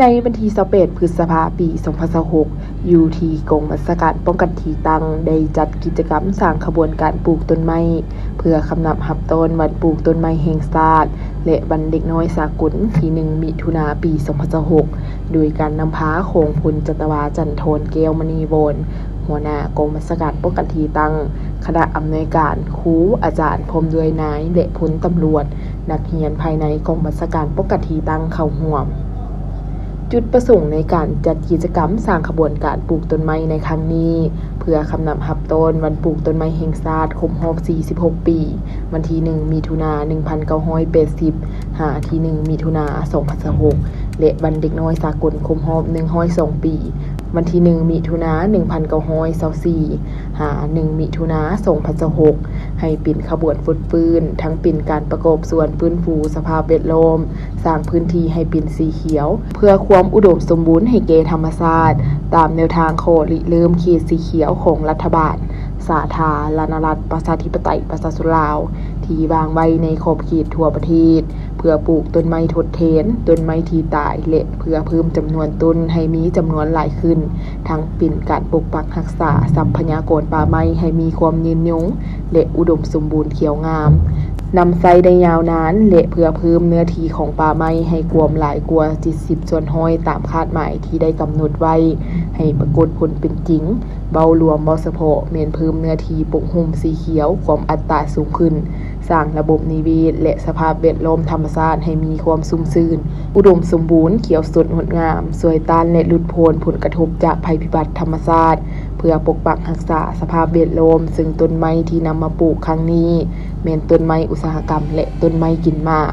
ໃນວັນທີຊາວແປດ ພຶດສະພາ ປີສອງພັນຊາວຫົກ ຢູ່ທີ່ກອງບັນຊາການປ້ອງກັນທີ່ຕັ້ງ ໄດ້ຈັດກິດຈະກຳສ້າງຂະບວນການປູກຕົ້ນໄມ້ ເພື່ອຄຳນັບຮັບຕ້ອນວັນປູກຕົ້ນໄມ້ແຫ່ງຊາດ ແລະ ວັນເດັກນ້ອຍສາກົນ ທີໜຶ່ງ ມິຖຸນາ ປີສອງພັນຊາວຫົກ ໂດຍການນຳພາຂອງພົນຈັດຕະວາ ຈັນທອນ ແກ້ວມະນີວອນ ຫົວໜ້າກອງບັນຊາການປ້ອງກັນທີ່ຕັ້ງ, ຄະນະອຳນວຍການ, ຄູ, ອາຈານ, ພ້ອມດ້ວຍນາຍ ແລະ ພົນຕຳຫຼວດ, ນັກຮຽນພາຍໃນກອງບັນຊາການປ້ອງກັນທີ່ຕັ້ງເຂົ້າຮ່ວມ. ຈຸດປະສົງໃນການຈັດກິດຈະກຳສ້າງຂະບວນການປູກຕົ້ນໄມ້ໃນຄັ້ງນີ້ ເພື່ອຄຳນັບຮັບຕ້ອນວັນປູກຕົ້ນໄມ້ແຫ່ງຊາດຄົບຮອບສີ່ສິບຫົກປີ, ວັນທີໜຶ່ງ ມິຖຸນາ ໜຶ່ງພັນເກົ້າຮ້ອຍແປດສິບ ຫາ ທີໜຶ່ງ ມິຖຸນາ ສອງພັນຊາວຫົກ ແລະ ວັນເດັກນ້ອຍສາກົນຄົບຮອບໜຶ່ງຮ້ອຍສອງປີ, ວັນທີໜຶ່ງ ມິຖຸນາ ໜຶ່ງພັນເກົ້າຮ້ອຍຊາວສີ່ ຫາ ໜຶ່ງ ມິຖຸນາ ສອງພັນຊາວຫົກ ໃຫ້ເປັນຂະບວນຟົດຟື້ນ, ທັງເປັນການປະກອບສ່ວນຟື້ນຟູສະພາບແວດລ້ອມ, ສ້າງພື້ນທີ່ໃຫ້ເປັນສີຂຽວ ເພື່ອຄວາມອຸດົມສົມບູນໃຫ້ແກ່ທຳມະຊາດ, ຕາມແນວທາງຂໍ້ລິເລີ່ມເຂດສີຂຽວຂອງລັດຖະບານ ສາທາລະນະລັດ ປະຊາທິປະໄຕ ປະຊາຊົນລາວ ທີ່ວາງໄວ້ໃນຂອບເຂດທົ່ວປະເທດ ເພື່ອປູກຕົ້ນໄມ້ທົດແທນຕົ້ນໄມ້ທີ່ຕາຍ ແລະ ເພື່ອເພີ່ມຈຳນວນຕົ້ນໃຫ້ມີຈຳນວນຫຼາຍຂຶ້ນ, ທັງເປັນການປົກປັກຮັກສາຊັບພະຍາກອນປ່າໄມ້ໃຫ້ມີຄວາມຍືນຍົງ ແລະ ອຸດົມສົມບູນຂຽວງາມ, ນຳໃຊ້ໄດ້ຍາວນານ ແລະ ເພື່ອເພີ່ມເນື້ອທີ່ຂອງປ່າໄມ້ໃຫ້ກວມຫຼາຍກວ່າເຈັດສິບສ່ວນຮ້ອຍຕາມຄາດໝາຍທີ່ໄດ້ກຳນົດໄວ້ ໃຫ້ປາກົດຜົນເປັນຈິງ. ເວົ້າລວມ, ເວົ້າສະເພາະ ແມ່ນເພີ່ມເນື້ອທີ່ປົກຫຸ້ມສີຂຽວຄວາມອັດຕາສູງຂຶ້ນ, ສ້າງລະບົບນິເວດ ແລະ ສະພາບແວດລ້ອມທຳມະຊາດໃຫ້ມີຄວາມຊຸ່ມຊື່ນ, ອຸດົມສົມບູນ, ຂຽວສົດງົດງາມ, ຊ່ວຍຕ້ານ ແລະ ຫຼຸດຜ່ອນຜົນກະທົບຈາກໄພພິບັດທຳມະຊາດ, ເພື່ອປົກປັກຮັກສາສະພາບແວດລ້ອມ, ເຊິ່ງຕົ້ນໄມ້ທີ່ນຳມາປູກຄັ້ງນີ້ ແມ່ນຕົ້ນໄມ້ອຸດສາຫະກຳ ແລະ ຕົ້ນໄມ້ກິນໝາກ.